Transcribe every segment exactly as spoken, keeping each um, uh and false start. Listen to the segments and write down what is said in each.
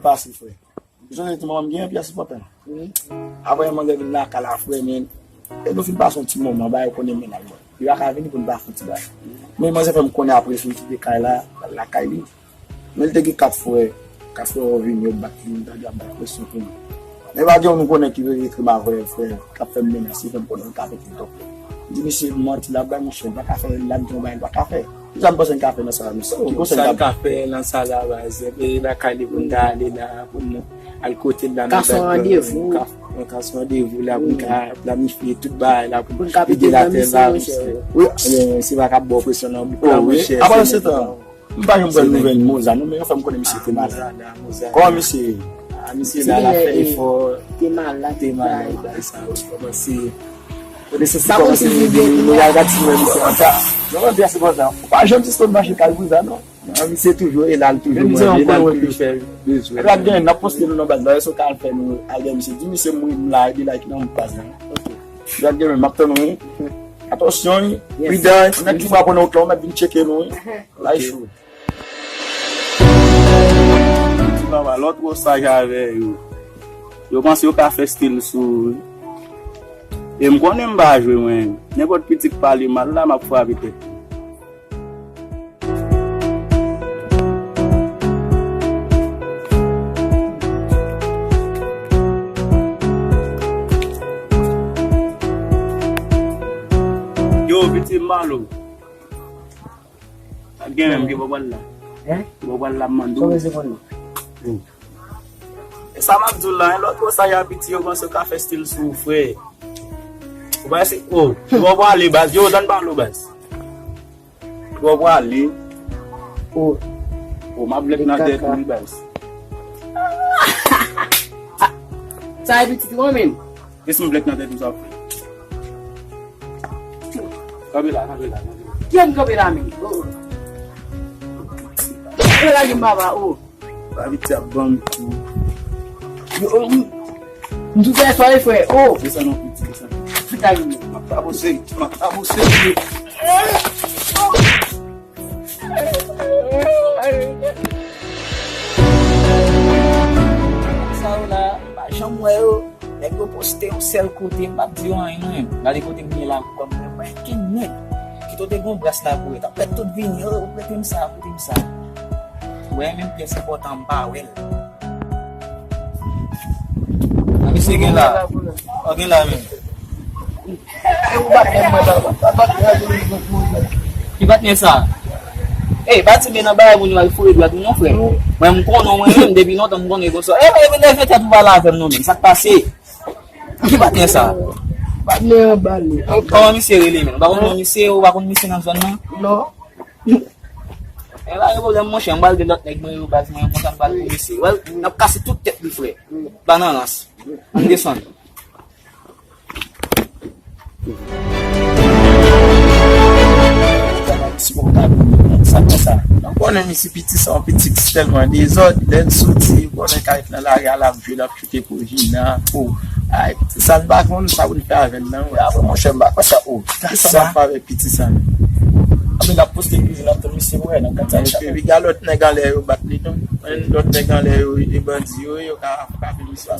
Pase, frè. Ou sonje ti manman m gen yon pyès enpòtan. Apre manzè vin lakay la, frè, men, e nou fin pase yon ti moman, ba yo konnen mennaj mwen. Li pa ka vini pou n pa fè yon ti bagay. Men manzè fè m konnen apre sou kite kay la, l al lakay li. Men li te gen kat frè, kat frè yo vini, yo bat li, m tande ap bay presyon pou li. Men pa gen youn nou konnen ki rele Krema, frè, frè, k ap fè m menas, li fè m konnen l ka pete tonton. M di misye manti l ap bay, monchè, l pa ka fè, l ap di yon bagay l pa ka fè. Kisa m panse n ka fè nan sa la, mesye? Ki konsèy n ka fè nan sa la, baz? Epi lakay li pou n ta ale la, pou n al kote l la, nan kase yon randevou. Ka, yon kase yon randevou la, pou n ka planifye tout bagay la, pou n ede l atè la, mesye. Wi, ebyen, se pa k ap ba w presyon nan bouk la, monchè. Apandan se tan, m pa janm pran nouvèl Moza, non, men yo fè m konnen misye te malad. Kòman misye ye? Ah, misye la, l ap fè efò. Te malad, te malad, bagay sa yo kòmanse. Kote sesi kòmanse rive, nou al gad si nou wè misye anba. Non, men pyès konsa. Ou pa janm sispann mache kay Moza, non. Non, misye toujou e la, l toujou manje, la, l toujou fè bezwen. Epi ap gen, n ap poste nou nan baz la, si w ka al fè nou, al gen misye, di misye m wi m la, epi like nan paj la. Ok. Epi ap gen, m ap tann ou, wi. Atansyon, wi. Pridan, nèg ki pral pran nan wout la, w mèt vin tcheke nou, wi. La e cho. Ti papa, lè w twò saj avè yo, yo panse yo ka fè stil sou ou, wi. E m konnen m pa jwe, mwen. Nenpòt pitit pale mal la, m ap frape tèt li. Yo, pitit malo. Ak gen menm ki pa pral la. Hein? Ki pa pral la, m mande w. Sa w bezwen konn nan? E sa m ap di w la, en lòt wè sa y a piti, yo panse yo ka fè stil sou ou, frè. Ou pa ese, oh, yo pa pral ale, baz. Yo, tann pale w, baz. Yo pa pral ale. Oh. Oh, m ap blèk nan tèt ou, wi, baz. Sa e piti, wi, menm. Kès m blèk nan tèt ou sa ap fè? Kanpe la, kanpe la, kanpe la. Kiyès m kanpe la, menm? Oh. Yo lage m baba, oh. Ba piti ap ban m kou. Yo, oh, m, m tou fè swa, frè, oh. Desann non, piti, desann. Pita vini. M ap abose, m ap abose. Sa yo la, m pa janm wè yo. Nèg yo poste yon sèl kote, m p ap di yo anyen, mwen. Gade kote m ye la, kòm mwen, mwen, ki nèg ki tou te gon bras la pou yo. T ap fè tout vini, yo, prete m sa, prete m sa. Wè, menm pyès enpòtan, m pa wè l. A, misye gen la. Ou gen la, menm. Ki patnè sa? Ey, pa ti men nan bagay moun yo al foure dwèt ou non, frè. Mwen, m konnen w, mwen menm, depi lontan, m konnen konsa. Ey, men leve tèt ou pale avè m non, menm. Sa k pase? Ki patnè sa? Patnè anba li. Kòman misye rele, menm? Ou pa konn non misye, ou pa konn misye nan zòn nan? Non. E pa gen pwoblèm, monchè, m pral gen lòt nèg mwen yo, baz mwen, konsa m pral pou misye. Wè, n ap kase tout tèt li, frè. Pa nan rans. Ann desann. Sa konsa. Mwen konnen misye piti sa, yon piti ki tèlman dezòd, lè l soti, ou konnen kay nan lari a, l ap jwe, l ap choute pou Jina, pou, ay, piti sa, n pa konn sa pou n fè avè l, non. Apre, monchè, m pa konn sa, oh, kisa m ap fè avèk piti sa, non? Anben, l ap poste kwizin, l ap tann misye, wè, nan kat sa. Epi, piga lòt nèg anlè yo bat li, non. Lòt nèg anlè yo, e bandi yo, yo ka frape misye.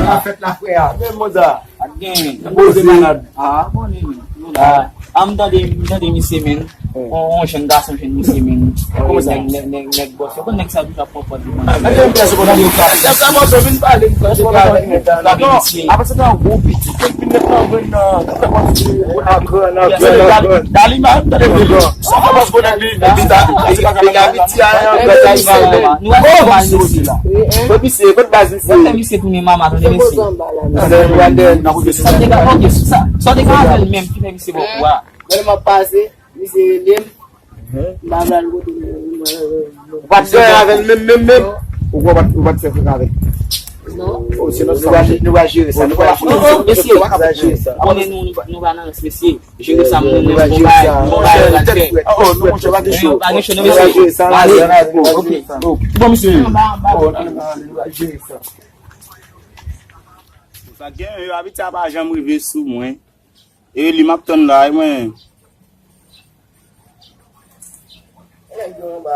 Sa fèt la, frè a. Men Moza. Ak gen. Poze malad. Ah, bon, men. Nou la. Ah, m tande, m tande misye, men. On, on jèn gason, jèn misye, men. Kòman sa? Nèg, nèg, nèg, nèg bòs. Bon, nèg sa, ap pran pòt li. Nèg sa, mwen vin pale, m pale avèk nèg la. Non, apre sa, nan gwo pitit, vin nèg la, vin nan, nan gran, nan gran, nan gran. Dalima, tande, m di, sa pa paske nèg li, li ta, li ta, li ta, li ta, Kot misye, kot baz misye? Misye tounen mama, tande mesye. Sa te ka, ok, sa, sa te ka avè l menm ki fè misye bò kou a. Lè m ap pase, misye rele m. M pa pral kote l. Ou pa t fè avè l menm, menm, menm? Ou pa t, ou pa t fè fèk avè l? Non. Oh, se nou, nou va, nou va jere sa, nou va jere sa. Mesye, nou va jere sa. Konnen nou, nou pa, nou pa nan rans, mesye. Jere sa, moun, moun, bon bagay, bon bagay, la fè. Oh, non, monchè, pa gen cho. Pa gen cho, non, mesye. Jere sa, ok, ok. Bon, misye. Anba, anba, anba. Oh, nou va jere sa. Sa gen, yo, abitye a pa janm rive sou mwen. E li m ap tann la, e mwen. Nèg yo anba.